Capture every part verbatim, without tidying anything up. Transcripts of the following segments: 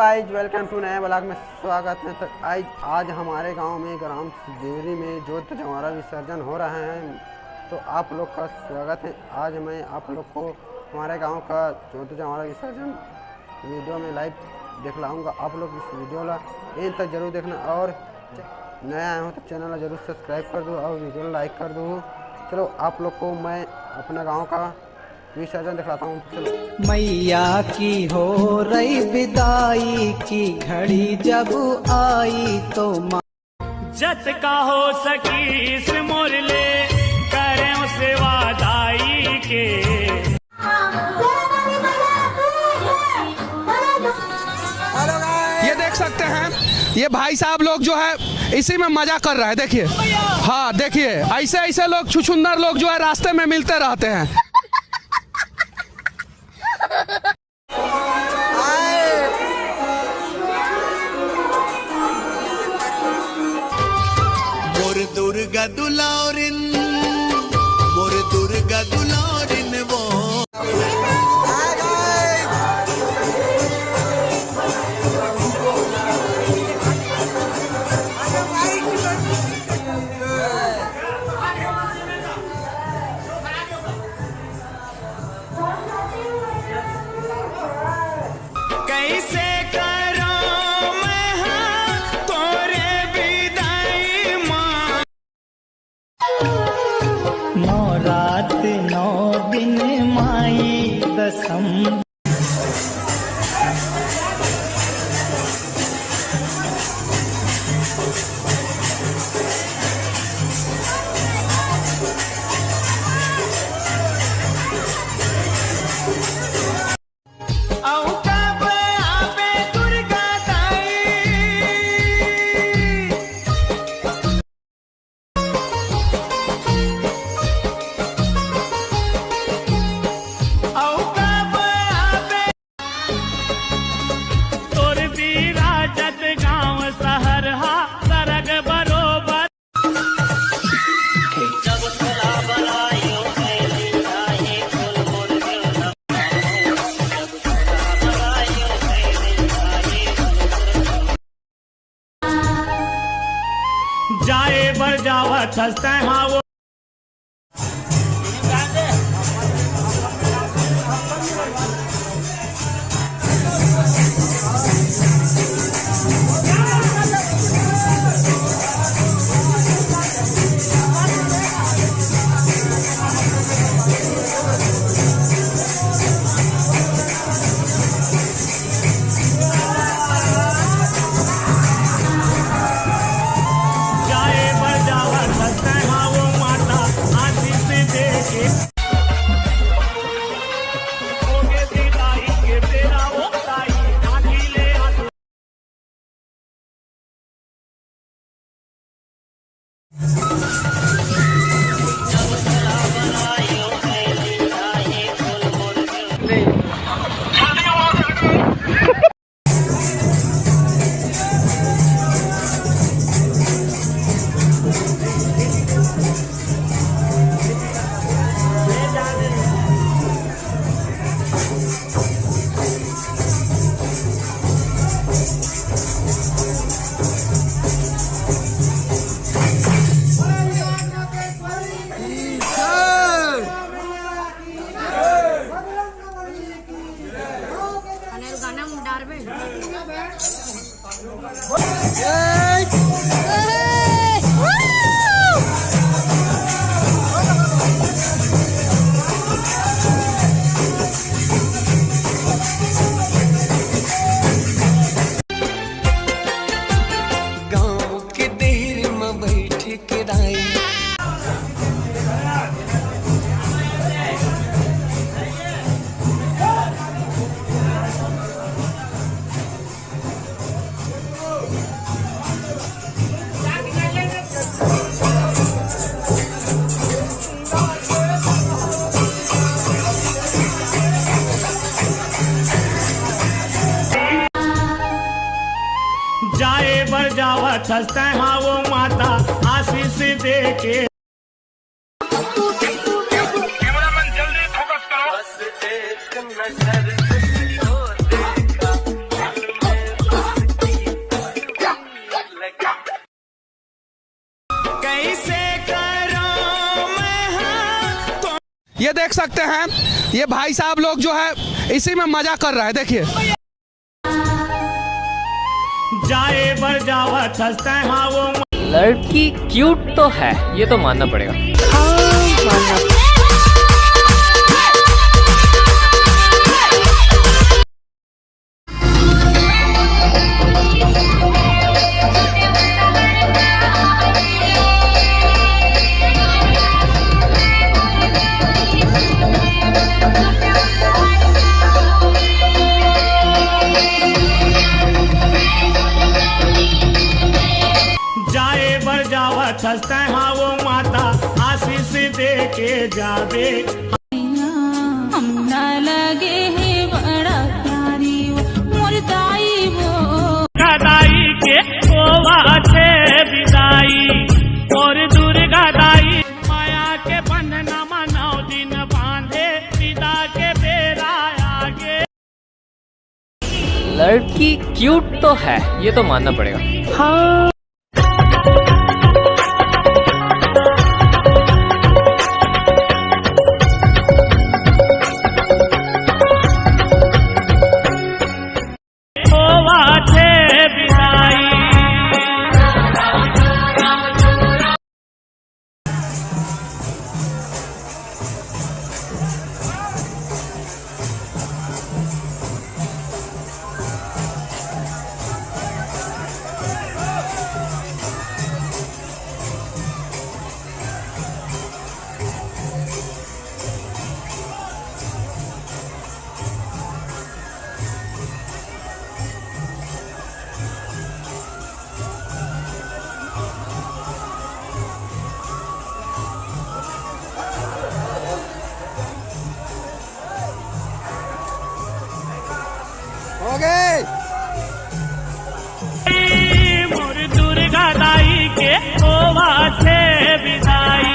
Guys, welcome to नए blog में स्वागत है। तो गाइज, आज हमारे गांव में ग्राम देवरी में जोत जवारा विसर्जन हो रहा है, तो आप लोग का स्वागत है। आज मैं आप लोग को हमारे गांव का जोत जवारा विसर्जन वीडियो में लाइव दिखलाऊंगा। आप लोग इस वीडियो ला एंड तक जरूर देखना, और नया आए हो तो चैनल ला जरूर सब्सक्राइब कर दो और वीडियो ला लाइक कर दो। चलो, आप लोग को मैं अपना गांव का विसर्जन दिखलाता हूँ। चलो। मैया की हो रही विदाई की घड़ी जब आई तो माँ जत का हो सकीस मोर ले, करें सेवा दाई के। ये देख सकते हैं, ये भाई साहब लोग जो है इसी में मजा कर रहे हैं। देखिए, हाँ, देखिए, ऐसे ऐसे लोग, छुछुंदर लोग जो है रास्ते में मिलते रहते हैं। मोर दुर्गा दुलारिन, मोर दुर्गा दुलारिन वो। कैसे करो मैं हाँ तोरे विदाई माँ। नौ रात नौ दिन माई दसम। जाए बर जावत हस तैं हा वो। जाए बर जावत हस तैं हा वो माता आशीष दे के। Cameraman जल्दी focus करो। बस एक नजर तुझको देखा, दिल में देख सकते हैं, ये भाई साहब लोग जो है, इसी में मजा कर रहा है। देखिए, जाए बर जावत हस तैं हा वो। लड़की क्यूट तो है, ये तो मानना पड़ेगा। जाए बर जावत हस तैं हा वो माता, आशीष दे के जाबे। हमला लगे हे बड़ा प्यारी वो मोर दाई वो। दुर्गा दाई के होवा थे विदाई, और दुर्गा दाई माया के बंधना मा नौ दिन बांधे, विदा के बेरा आगे। लड़की क्यूट तो है, ये तो मानना पड़ेगा। हाँ। हो गए। मोर दुर्गा दाई के होवा थे विदाई।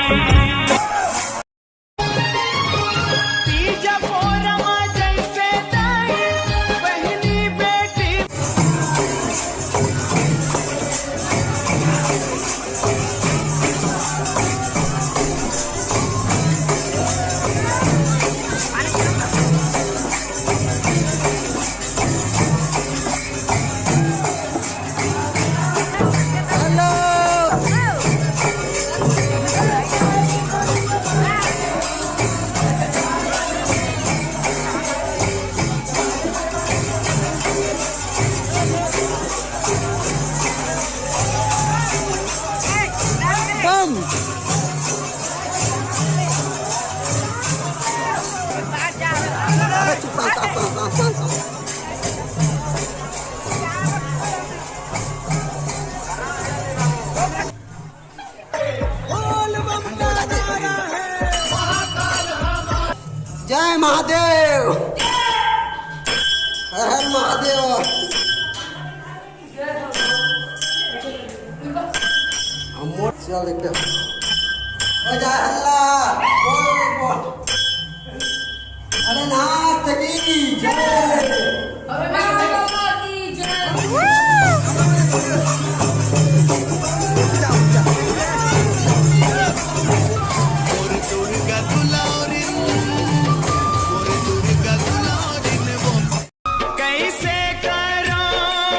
तीजा पोरमा जैसे दाई, बहिनी बेटी। जय महादेव, हर हर महादेव। हम मोट चल एकदम। जय हल्ला, बोल, बोल। भोलेनाथ की जय। कैसे करो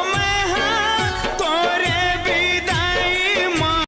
मैं हाँ तोरे विदाई माँ।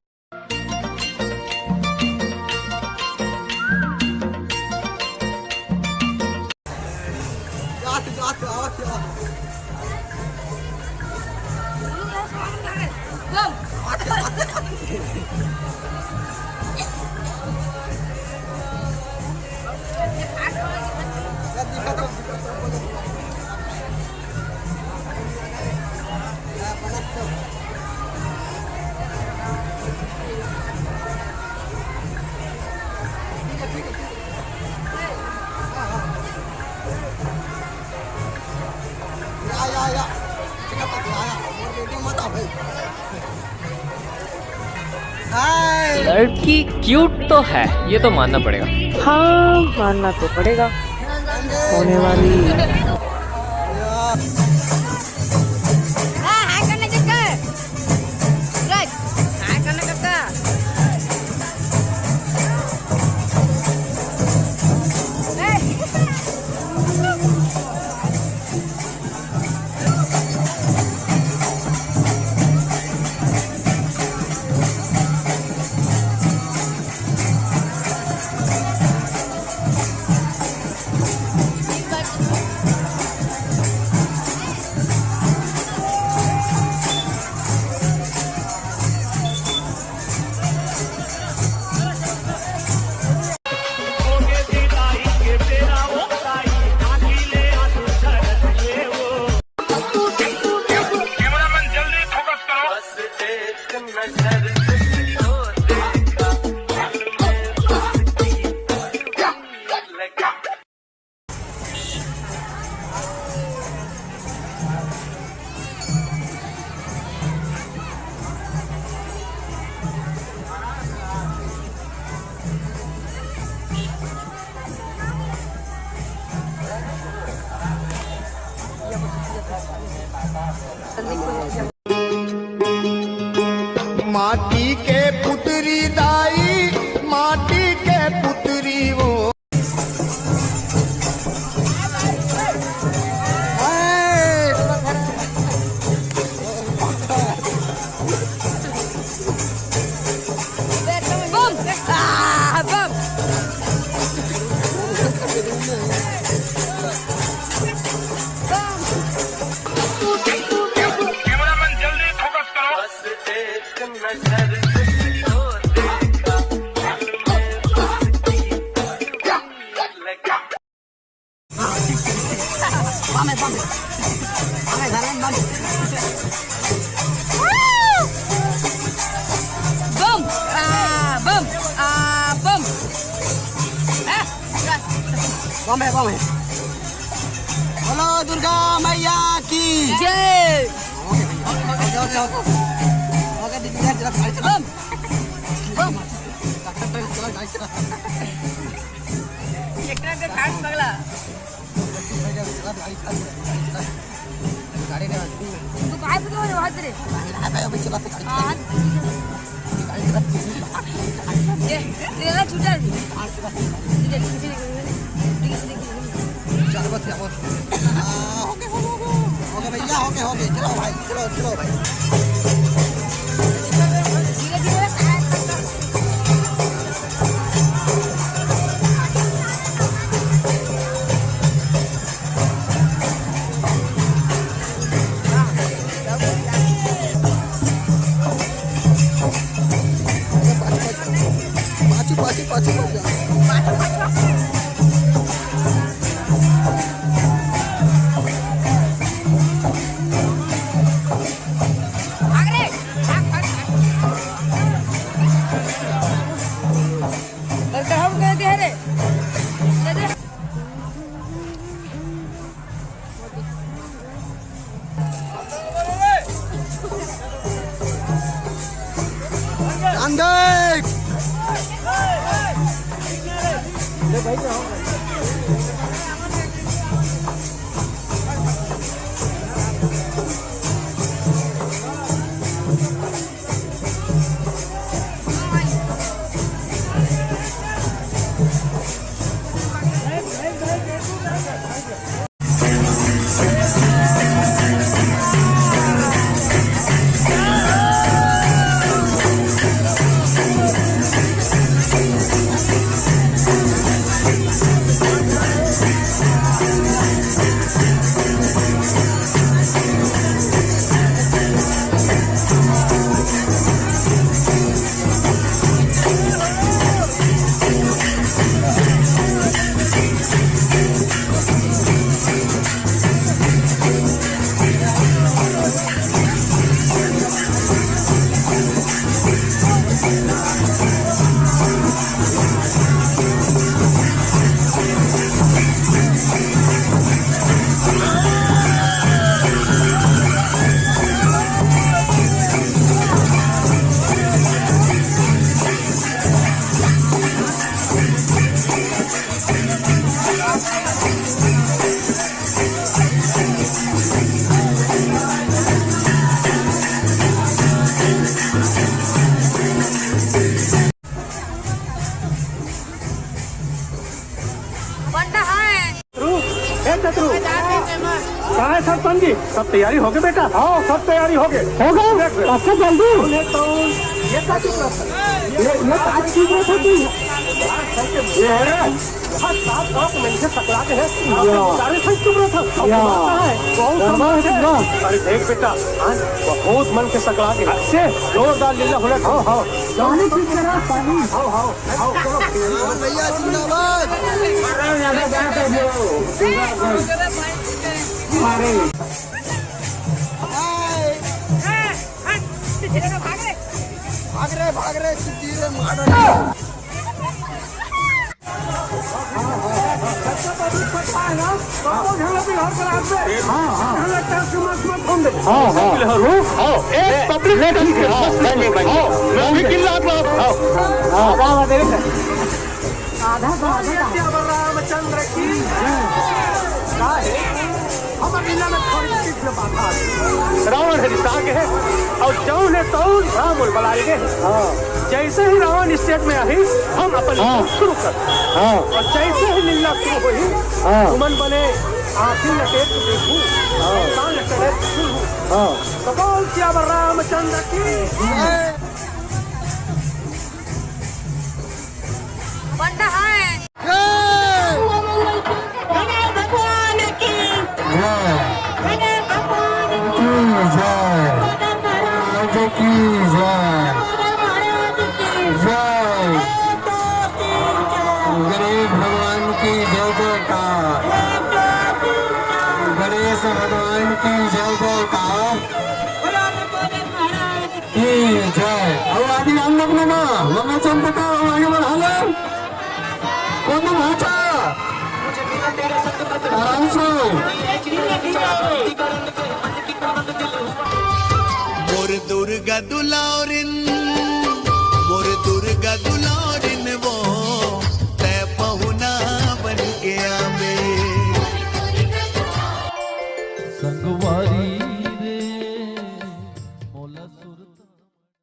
हाय। लड़की क्यूट तो है, ये तो मानना पड़ेगा। हाँ, मानना तो पड़ेगा। होने वाली। हाँ, हाय करना जग। सूरज, हाय करना जग। माटी के पुतरी दाई, माटी के पुतरी वो। बम! आ, बम! बम! बम है, बम है। बम है, बम है, बम है। बम, आ, बम, आ, बम। आ, बम है, बम है। बोलो दुर्गा मैया की जय। ओके, ओके, ओके, ओके। ओके, दीदी, जरा गाड़ी चला। Bomb, bomb. चला, गाड़ी चला। ट्रैक्टर के घाट पगला। तू काय पुतो रे, हात रे? हात. ए, तेरा छूटा रे. ठीक है, ठीक है, ठीक है. चल, बस, बस. ओके, ओके, ओके. ओके भैया, ओके, ओके. चलो भाई, चलो, चलो भाई. धीरे, धीरे. पाछू, पाछू, पाछू, पाछू. भाग रे, भाग, भाग, भाग. और कहाँ गए थे रे? बंदा है। शत्रु, ए शत्रु, कहाँ है सरपंच जी? सब तैयारी हो गए बेटा? हाँ, सब तैयारी हो गए। हो गए? देख, देख। अच्छा, जल्दी। ये तो, ये क्या चीज है? ये, ये क्या चीज है? ये है। हर साल आप मन के सकला के है। या। सारे संग चुप रहो था। अब या। तुम्हारा है। बहुत दरबार संभव है। अरे देख बेटा, आज बहुत मन के सकला के है। से जोरदार लीला होना। हाँ, हाँ। पानी की तरह पानी। हाँ, हाँ, हाँ, चलो। हाँ, भैया जिंदाबाद। अरे। भाग रे, भाग रे, धीरे मार। हाँ, हाँ। हाँ, हाँ। एक पब्लिक मीटिंग है, हाँ, नहीं, नहीं, नहीं। हाँ, मैं भी किला आप, हाँ। हाँ, हाँ, हाँ, देखो। आधा तो, आधा तो। रामचंद्र की जय। हमारे इलाका में थोड़ी सी रावण ह रिसा गे हे अउ जऊन हे तऊन राम बोल बलाए गे हे। हाँ। जइसे ही रावण stage में आही, हम अपन हाँ। शुरू कर। हाँ। अउ जइसे ही लीला शुरू होही, हाँ। तुमन बने आँखी लटेर के देखहू, हाँ। कान लटेर के सुनहू। हाँ। तो बोल सियावर रामचंद्र की। बंदा है। गणेश भगवान की। जय। गणेश भगवान की। की जय। राजा की जय। महाराज की। जय। गणेश भगवान की जय जयकार। गणेश भगवान की जय जयकार। की जय। अब आदि राम लोग ना, मम्मी चंद का, अब आगे बढ़ा लो। कौन भाषा? आराम से। मोर दुर्गा दुलारिन, मोर दुर्गा दुलारिन वो, तै पहुना बन के आवे। संगवारी